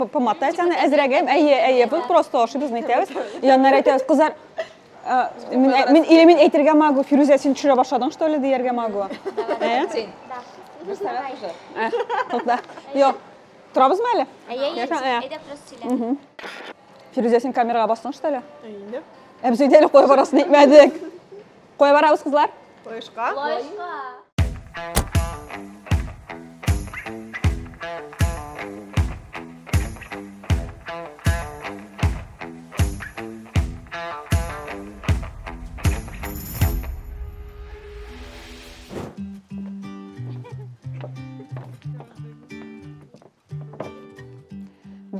Помотать аны әзрәк, әйе, әйе, без просто ашыйбыз, нитәбез. И аннары әйтәбез, кызлар, мин, мин, или мин әйтергә могу, Фирүзә, син төшерә башладың, что ли, дияргә могу. Э? Бер сәгать уже. Э, тукта. Юк. Торабызмы әле? Әйе, әйе, әйдә просто сөйлә. Фирүзә, син камерага бастың, что ли? Инде. Ә без өйдә әле кая барасын әйтмәдек. Кая барабыз, кызлар? Лаешка. Лаешка.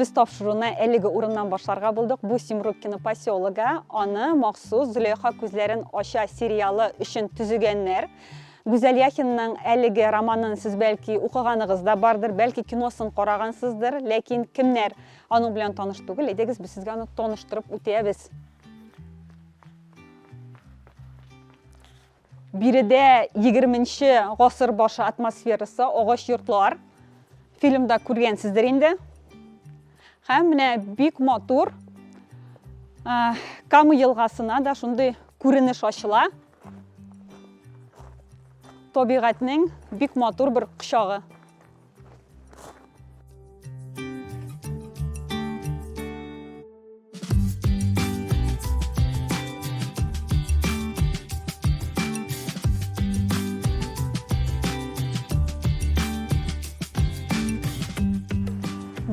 Без тапшыруны әлеге урыннан башларга булдык. Бу Семруккино поселогы. Аны махсус Зөләйха күзләрен ача сериалы өчен төзегәннәр. Гүзәл Яхинның әлеге романын сез бәлки укыганыгыз да бардыр, бәлки киносын карагансыздыр, ләкин кемнәр аның белән таныш түгел, әйдәгез без сезгә аны таныштырып үтәбез. Биредә 20 гасыр башы атмосферасы, агач йортлар. Фильмда күргәнсездер инде. Һәм менә бик матур Кама елгасына да шундый күренеш ачыла. Табигатьнең бик матур бер кочагы.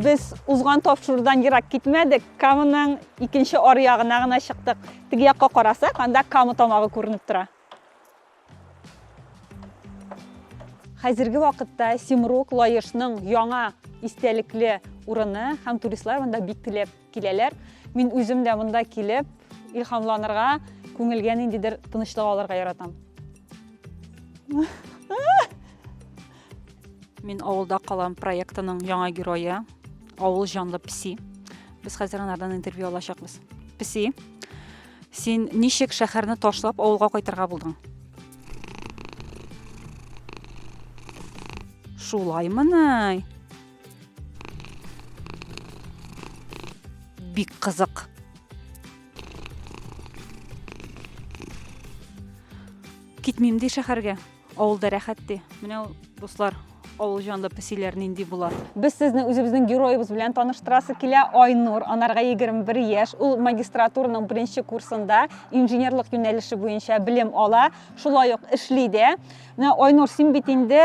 Без узган тапшырудан ерак китмәдек, Каманың икенче аръягына гына чыктык. Теге якка карасак, анда Кама тамагы күренеп тора. Хәзерге вакытта Симрук Лаешның яңа истәлекле урыны һәм туристлар монда бик теләп киләләр. Мин үзем дә монда килеп илһамланырга, күңелгә ниндидер тынычлык алырга яратам. Мин авылда калам проектының яңа герое, авыл җанлы песи. Без хәзер анардан интервью алачакбыз. Песи, син ничек шәһәрне ташлап авылга кайтырга булдың? Шулаймыни? Бик кызык. Китмим ди шәһәргә. Авылда рәхәт ди. Менә ул, дуслар, авыл җанлы песиләр нинди була. Без сезне үзебезнең героебыз белән таныштырасы килә. Айнур, анарга 21 яшь. Ул магистратураның беренче курсында инженерлык юнәлеше буенча белем ала, шулай ук эшли дә. Менә Айнур, син бит инде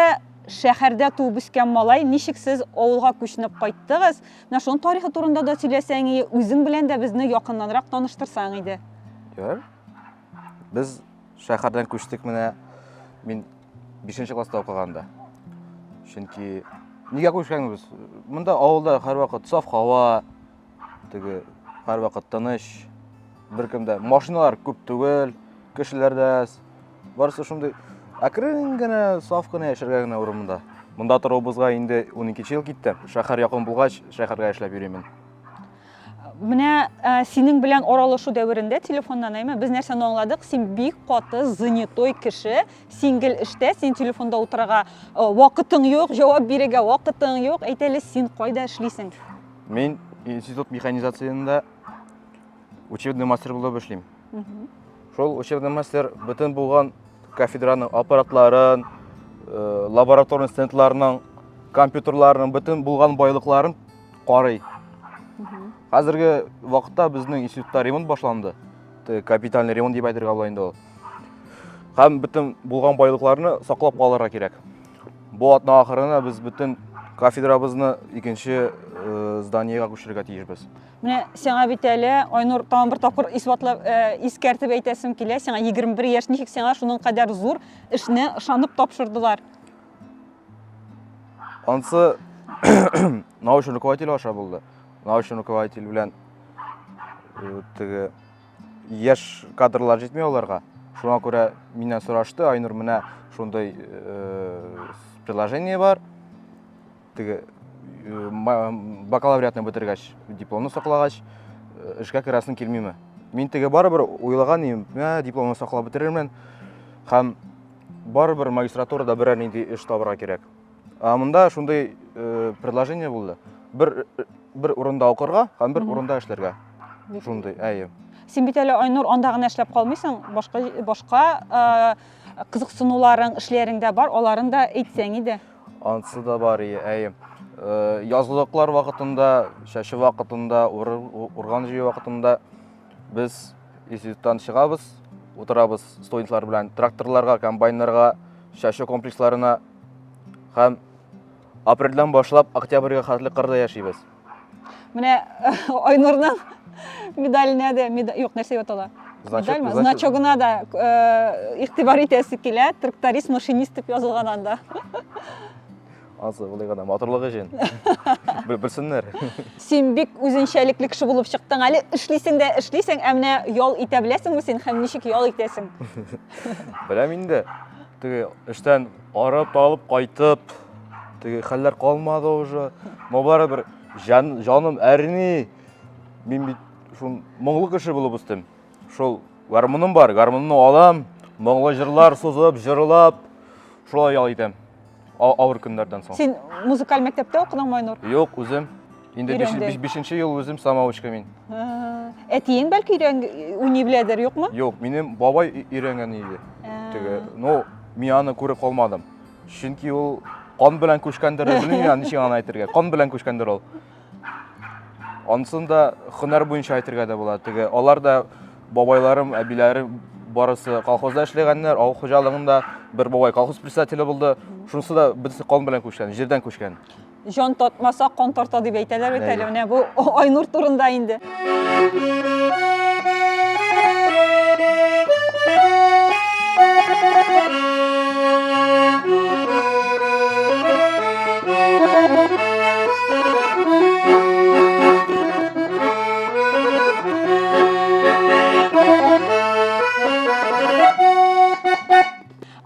шәһәрдә туып үскән малай, ничек сез авылга күченеп кайттыгыз? Менә шуның тарихы турында да сөйләсәң и, үзең белән дә безне якыннанрак таныштырсаң иде. Ярар. Без шәһәрдән күчтек менә мин 5 класста укыганда. Чөнки нигә күчкәнбез? Монда авылда һәрвакыт саф һава, теге һәрвакыт тыныч, беркем дә машиналар күп түгел, кешеләр дә әз. Барысы шундый әкрен генә, саф кына яшәргә генә урын монда. Монда торуыбызга инде 12 ел китте. Шәһәр якын булгач, шәһәргә эшләп йөримен. Менә ә, синең белән аралашу дәверендә телефоннан әйме, без нәрсәне аңладык? Син бик каты занятой кеше, син гел эштә, син телефонда утырырга э, вакытың юк, җавап бирергә вакытың юк. Әйт әле, син кайда эшлисең? Мин институт механизациясендә учебный мастер булып эшлим. Шул учебный мастер бөтен булган кафедраның аппаратларын, э, лабораторный стендларның, компьютерларның бөтен булган байлыкларын карый. Хәзерге вакытта безнең институтта ремонт башланды. Капитальный ремонт дип әйтергә була инде ул. Һәм бөтен булган байлыкларны саклап калырга кирәк. Бу атна ахырына без бөтен кафедрабызны икенче э, зданиегә күчерергә тиешбез. Менә сиңа бит әле, Айнур, тагын бер тапкыр исбатлап, э, искәртеп әйтәсем килә, сиңа 21 яшь, ничек сиңа шуның кадәр зур эшне ышанып тапшырдылар? Ансы научный руководитель аша булды. Научный руководитель белән э, теге яшь кадрлар җитми аларга. Шуңа күрә миннән сорашты, Айнур, менә шундый э, предложение бар. Теге э, бакалавриатны бетергәч, дипломны саклагач, эшкә керәсең килмиме? Мин теге барыбер уйлаган идем, менә дипломны саклап бетерермен һәм барыбер магистратурада берәр нинди эш табырга кирәк. Ә монда шундый э, предложение булды. Бер бер урында укырга һәм бер урында эшләргә. Шундый, әйе. Син бит әле, Айнур, анда гына эшләп калмыйсың, башка башка э, кызыксынуларың, эшләрең дә бар, аларын да әйтсәң иде. Ансы да бар, ие, әйе. Э, язлыклар вакытында, чәчү вакытында, урган җыю вакытында без институттан чыгабыз, утырабыз студентлар белән тракторларга, комбайннарга, чәчү комплексларына һәм апрельдән башлап октябрьгә хәтле кырда яшибез. Менә Айнурның медаленә дә, меда... юк, нәрсә дип атала? Значок, Медальме? Значогына да э, игътибар итәсе килә. Тракторист, машинист дип язылган анда. Ансы болай гына матурлыгы өчен. Белсеннәр. Син бик үзенчәлекле кеше булып чыктың. Әле эшлисең дә эшлисең, ә менә ял итә беләсеңме син һәм ничек ял итәсең? Беләм инде. Теге эштән арып талып кайтып, теге хәлләр калмады уже. Но барыбер җан, җаным әрни. Мин бит шул моңлы кеше булып үстем. Шул гармуным бар, гармунны алам, моңлы җырлар сузып, җырлап, шулай ял итәм. Авыр көннәрдән соң. Син музыкаль мәктәптә укыдыңмы, Айнур? Юк, үзем. Инде бишенче ел үзем самоучка мин. Әтиең бәлки өйрән уйный беләдер, юкмы? Юк, минем бабай өйрәнгән иде. Теге, ну, мин аны күреп калмадым. Чөнки ул кан белән күчкәндер, белмим я ничек аны әйтергә. Кан белән күчкәндер ул. Анысын да һөнәр буенча әйтергә дә була. Теге алар да бабайларым, әбиләрем барысы колхозда эшләгәннәр, авыл хуҗалыгында бер бабай колхоз председателе булды. Шунысы да бөтенесе кан белән күчкән, җирдән күчкән. Җан тартмаса, кан тарта дип әйтәләр бит әле. Менә бу Айнур турында инде.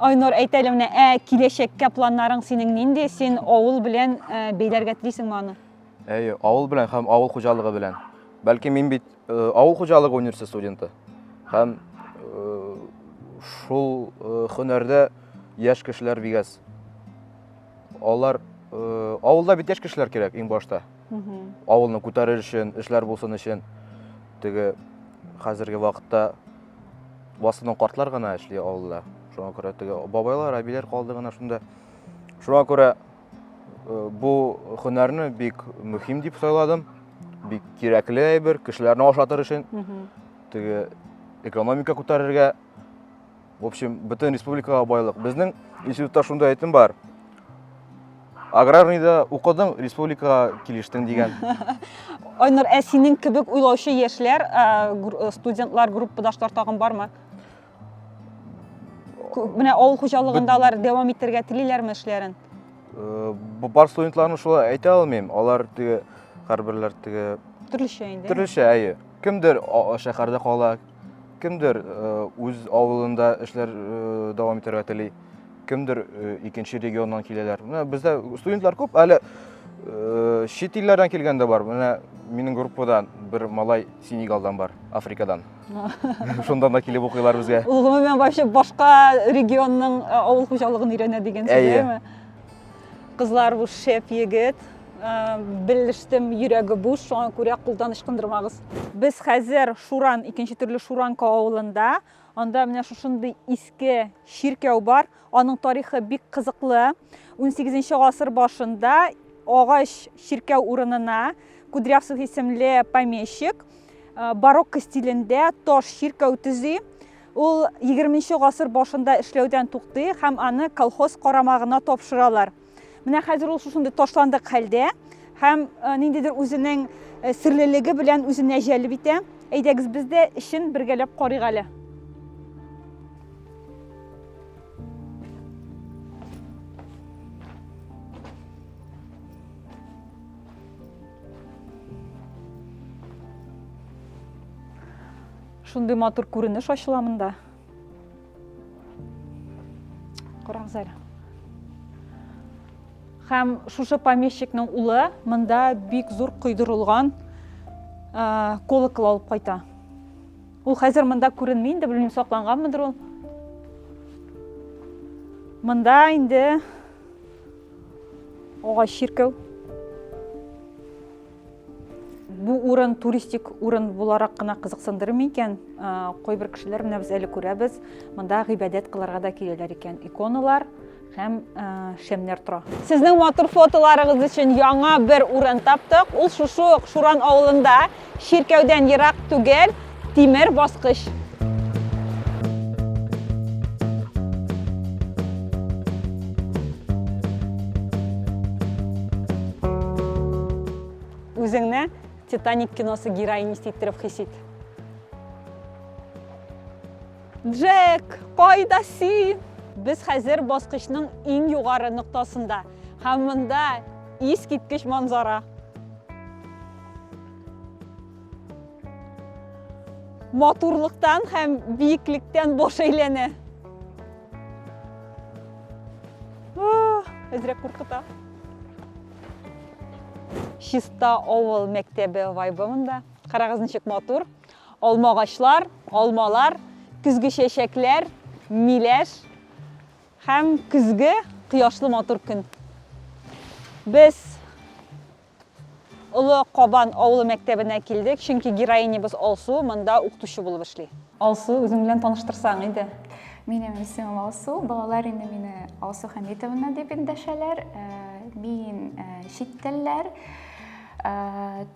Айнур, әйт әле менә, ә киләчәккә планнарың синең нинди? Син авыл белән э, бәйләргә телисеңме аны? Әйе, авыл белән һәм авыл хуҗалыгы белән. Бәлки мин бит э, авыл хуҗалыгы университеты студенты. Һәм э, шул һөнәрдә яшь кешеләр бик әз. Алар авылда бит яшь кешеләр кирәк иң башта. Авылны күтәрер өчен, эшләр булсын өчен. Теге хәзерге вакытта в основном картлар гына эшли авылда. Шуңа күрә теге бабайлар, әбиләр калды гына шунда. Шуңа күрә э, бу һөнәрне бик мөһим дип сайладым. Бик кирәкле әйбер, кешеләрне ашатыр өчен, теге экономика күтәрергә. В общем, бөтен республикага байлык. Безнең институтта шундай әйтем бар. Аграрныйда укыдың, республикага килештең дигән. Айнур, ә синең кебек уйлаучы яшьләр, э, студентлар, группадашлар тагын бармы? Менә авыл хуҗалыгында алар дәвам итәргә телиләрме эшләрен? Э, бар студентларны шулай әйтә алмыйм. Алар теге һәрберләр теге төрлечә инде. Төрлечә, әйе. Кемдер шәһәрдә кала, кемдер э, үз авылында эшләр дәвам итәргә тели. Кемдер э, икенче регионнан киләләр. Менә бездә студентлар күп, әле э, чит илләрдән килгән дә бар. Менә минем группадан бер малай Сенегалдан бар, Африкадан. Шундан да килеп укыйлар безгә. Ул гомумән вообще башка регионның э, авыл хуҗалыгын өйрәнә дигән сүз, әйеме? Кызлар, бу шәп егет. Белештем, йөрәге буш, шуңа күрә кулдан ычкындырмагыз. Без хәзер Шуран, икенче төрле Шуранка авылында. Анда менә шушындый иске чиркәү бар. Аның тарихы бик кызыклы. 18 гасыр башында агач чиркәү урынына Кудрявцев исемле помещик э, барокко стилендә таш чиркәү төзи. Ул 20 гасыр башында эшләүдән туктый һәм аны колхоз карамагына тапшыралар. Менә хәзер ул шушындый ташландык хәлдә һәм э, ниндидер үзенең э, серлелеге белән үзенә җәлеп итә. Әйдәгез без дә эчен бергәләп карыйк әле. Шундый матур күренеш ачыла монда. Карагыз әле. Һәм шушы помещикның улы монда бик зур койдырылган колокол алып кайта. Ул хәзер монда күренми инде, белмим, сакланганмыдыр ул. Монда инде агач чиркәү. Бу урын туристик урын буларак кына кызыксындырмый икән. Кайбер кешеләр менә без әле күрәбез, монда гыйбадәт кылырга да киләләр икән. Иконалар һәм шәмнәр тора. Сезнең матур фотоларыгыз өчен яңа бер урын таптык. Ул шушы ук Шуран авылында, чиркәүдән ерак түгел, тимер баскыч. Үзеңне Титаник киносы героинясы иттереп хис ит. Джек, кайда син? Без хәзер баскычның иң югары ноктасында. Һәм монда искиткеч манзара. Матурлыктан һәм биеклектән баш әйләнә. Әзрәк куркыта. Чиста авыл мәктәбе вайбы монда. Карагыз, ничек матур. Алмагачлар, алмалар, көзге чәчәкләр, миләш һәм көзге кояшлы матур көн. Без Олы Кабан авылы мәктәбенә килдек, чөнки героинябыз Алсу монда укытучы булып эшли. Алсу, үзең белән таныштырсаң иде. Минем исемем Алсу, балалар инде мине Алсу Хәмитовна дип эндәшәләр. Мин чит телләр,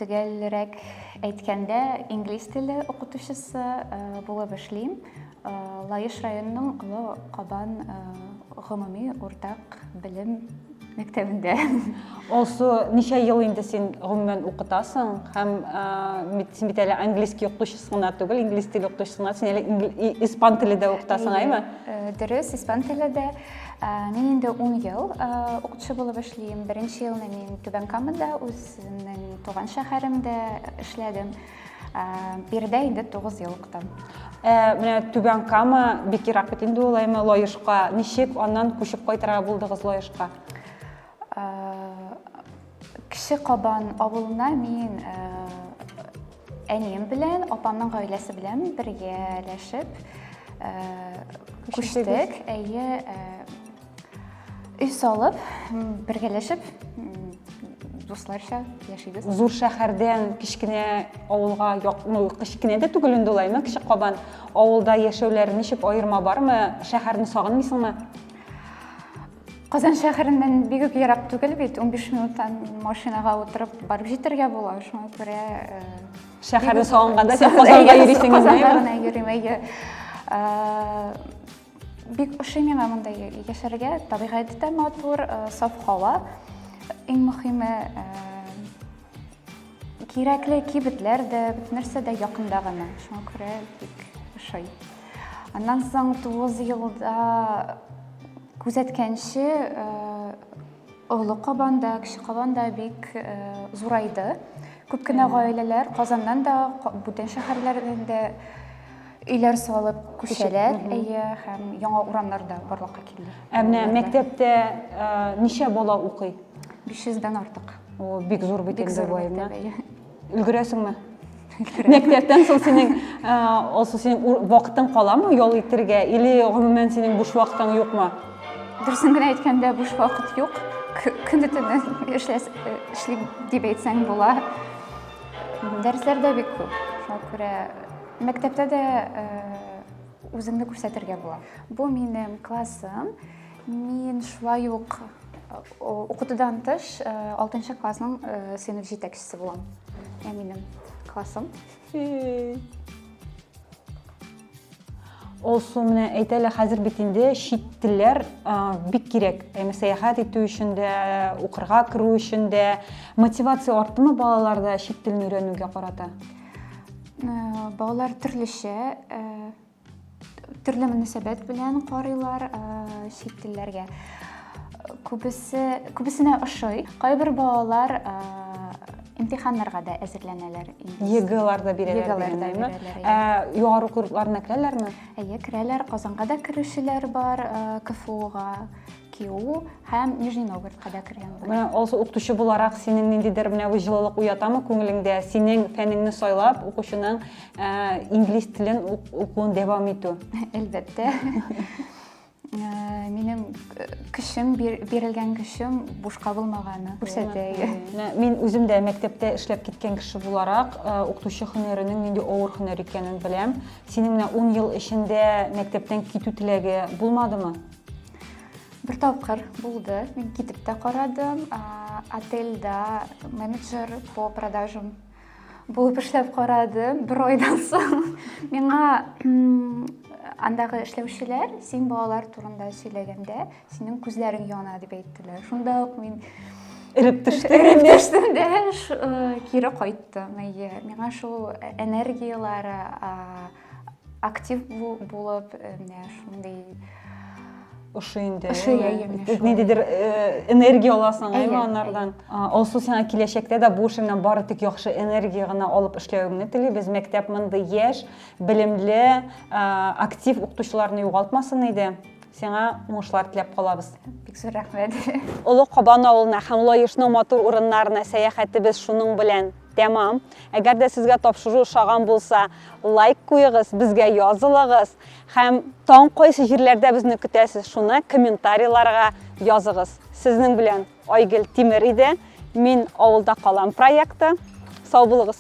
төгәлрәк әйткәндә, инглиз теле укытучысы булып эшлим. Лаеш районының Олы Кабан гомуми уртак белем мәктәбендә. Алсу, ничә ел инде син гомумән укытасың һәм син бит әле английский укытучысы гына түгел, инглиз теле укытучысы гына, син әле испан теле дә укытасың, әйме? Дөрес, испан теле дә. Мин инде 10 ел укытучы булып эшлим. Беренче елны мин Түбән Камада, үземнең туган шәһәремдә эшләдем. Биредә инде 9 ел укытам. Менә Түбән Кама бик ерак бит инде ул, әйме, Лаешка. Ничек аннан күчеп кайтырга булдыгыз Лаешка? Кече Кабан авылына мин әнием белән, апамның гаиләсе белән бергәләшеп күчтек. Әйе, өй салып, бергәләшеп, дусларча яшибез. Зур шәһәрдән кечкенә авылга, ну, кечкенә дә түгел инде ул, әйме, Кече Кабан авылда яшәүләре ничек, аерма бармы? Шәһәрне сагынмыйсыңмы? Казан шәһәреннән бик үк ерак түгел бит, 15 минуттан машинага утырып барып җитәргә була, шуңа күрә шәһәрне сагынганда син Казанга йөрисең инде. Казанга гына йөрим, әйе. Бик ошый миңа монда яшәргә, табигате дә матур, саф һава. Иң мөһиме, кирәкле кибетләр дә, бөтен нәрсә дә якында гына. Шуңа күрә бик ошый. Аннан соң 9 елда күзәткәнче, Олы Кабан да, Кече Кабан да бик зурайды. Күп кенә гаиләләр Казаннан да, бүтән шәһәрләрдән дә өйләр салып күчәләр, әйе, һәм яңа урамнар да барлыкка килде. Ә менә мәктәптә ничә бала укый? 500 дән артык. О, бик зур бит инде бу, әйеме? Өлгерәсеңме? Мәктәптән соң синең, Алсу, синең вакытың каламы ял итәргә или гомумән синең буш вакытың юкмы? Дөресен генә әйткәндә, буш вакыт юк. Көне төне эшлим дип әйтсәң була. Дәресләр дә бик күп. Шуңа күрә мәктәптә дә үзеңне күрсәтергә була. Бу минем классым. Мин шулай ук укытудан тыш 6 классның сыйныф җитәкчесе булам. Ә минем классым. Алсу, менә әйт әле, хәзер бит инде чит телләр бик кирәк. Әмма сәяхәт итү өчен дә, укырга керү өчен дә. Мотивация арттымы балаларда чит телне өйрәнүгә карата? Балалар төрлечә төрле мөнәсәбәт белән карыйлар чит телләргә. Күбесе, күбесенә ошый. Кайбер балалар имтиханнарга да әзерләнәләр. ЕГЭлар да бирәләр дигәндәйме? Ә югары уку йортларына керәләрме? Әйе, керәләр. Казанга да керүчеләр бар, КФУга. КИУ һәм Нижний Новгородка да кергән бар. Менә Алсу, укытучы буларак синең ниндидер менә бу җылылык уятамы күңелеңдә? Синең фәнеңне сайлап, укучының инглиз телен укуын дәвам итү. Әлбәттә. Минем көчем, бирелгән көчем бушка булмаганы күрсәтә. Мин үзем дә мәктәптә эшләп киткән кеше буларак, укытучы һөнәренең нинди авыр һөнәр икәнен беләм. Синең менә 10 ел эчендә мәктәптән китү теләге булмадымы? Бер тапкыр булды. Мин китеп тә карадым. Отельдә менеджер по продажам булып эшләп карадым. Бер айдан соң миңа андагы эшләүчеләр син балалар турында сөйләгәндә синең күзләрең яна дип әйттеләр. Шунда ук мин эреп төштем. Эреп төштем дә э, кире кайттым. Әйе, миңа шул энергияләре актив булып, э, менә шундый ошый инде. Ошый, әйе, менә шулай. Ниндидер э, энергия аласың, әйме анардан. Алсу, сиңа киләчәктә дә бу эшеңнән бары тик яхшы энергия гына алып эшләвеңне телибез. Мәктәп мондый яшь, белемле, актив укытучыларны югалтмасын иде. Сиңа уңышлар теләп калабыз. Бик зур рәхмәт. Олы Кабан авылына һәм Лаешның матур урыннарына сәяхәтебез шуның белән тәмам. Әгәр дә сезгә тапшыру ошаган булса, лайк куегыз, безгә язылыгыз һәм таң кайсы җирләрдә безне көтәсез, шуны комментарийларга языгыз. Сезнең белән Айгөл Тимер иде. Мин авылда калам проекты. Сау булыгыз.